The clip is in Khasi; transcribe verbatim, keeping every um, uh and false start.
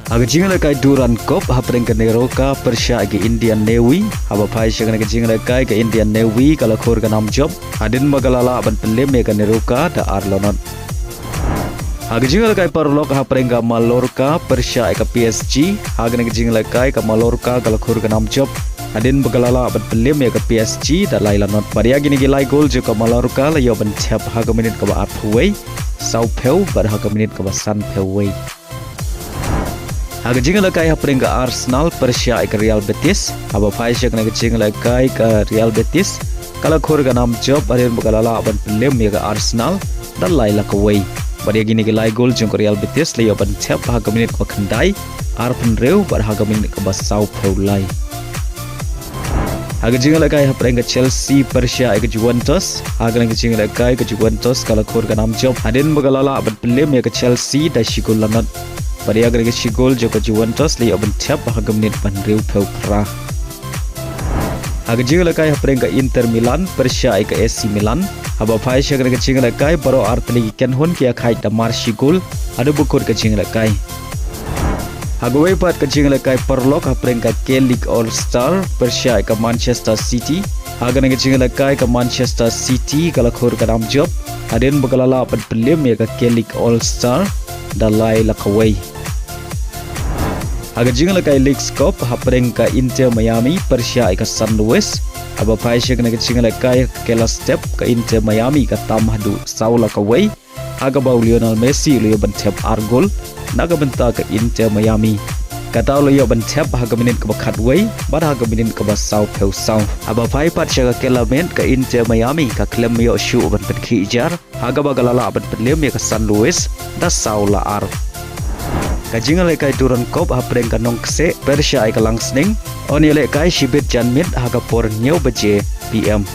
Ha ka jingïalehkai Durand Cup hapdeng ka NEROCA pyrshah ïa ka Indian Navy, haba phai sha kane ka jingïalehkai ka Indian Navy ka la khur ka nam jop hadien ba ka la lah ban pynliem ïa ka NEROCA da ar la not. Ha ka jingïalehkai paralok hapdeng ka Mallorca pyrshah ïa ka PSG, ha kane ka jingïalehkai ka Mallorca ka la khur ka nam jop hadien ba ka la lah ban pynliem ïa ka PSG da lai la not. Bad ïa kine ki lai gol jong ka Mallorca la ïoh ban thep ha ka minit kaba arphew wei, sawphew bad ha ka minit kaba sanphew wei. Ha ka jingïalehkai hapdeng ka Arsenal pyrshah ïa ka Real Betis, haba phai sha kane ka jingïalehkai ka Real Betis ka la khur ka nam jop hadien ba ka la lah ban pynliem ïa ka Arsenal da lai la kawei. Bad ïa kine ki lai gol jong ka Real Betis la ïoh ban thep ha ka minit kaba khyndai, arphew hynriew bad ha ka minit kaba sawphew lai. Ha ka jingïalehkai hapdeng ka Chelsea pyrshah ïa ka Juventus, ha kane ka jingïalehkai ka Juventus ka la khur ka nam jop hadien ba ka la lah ban pynliem ïa ka Chelsea da shi gol la not. Bad ïa kane ka shi gol jong ka Juventus la ïoh ban thep ha ka minit ba hynriewphew phra. Ha ka jingïalehkai hapdeng ka Inter Milan pyrshah ïa ka AC Milan, haba phai sha kane ka jingïalehkai baroh artylli ki kynhun ki ïakhaid da mar shi gol haduh ba kut ka jingïalehkai. Ha kawei pat ka jingïalehkai paralok hapdeng ka K-League All Star pyrshah ïa ka Manchester City, ha kane ka jingïalehkai ka Manchester City ka la khur ka nam jop hadien ba ka la lah ban pynliem ïa ka K-League All Star da lai la kawei. Ha ka jingïalehkai Leagues Cup hapdeng ka Inter Miami pyrshah ïa ka San Luis, haba phai sha kane ka jingïalehkai ha ka kylla step ka Inter Miami ka tam haduh saw la kawei, ha kaba u Lionel Messi u la ïoh ban thep ar gol na ka bynta ka Inter Miami. Kata u la ïoh ban thep ha ka minit kaba khatwei bad ha ka minit kaba sawphew saw. Haba phai pat sha ka kylla miet ka Inter Miami ka khlem ïoh shuh ban pynkhih jar, ha kaba ka la lah ban pynliem ïa ka San Luis da saw la ar. Ka jingïalehkai Durand Cup hapdeng ka Nongkseh pyrshah ïa ka Langsning yn ïalehkai shibit janmiet ha ka por hynñiew baje P M.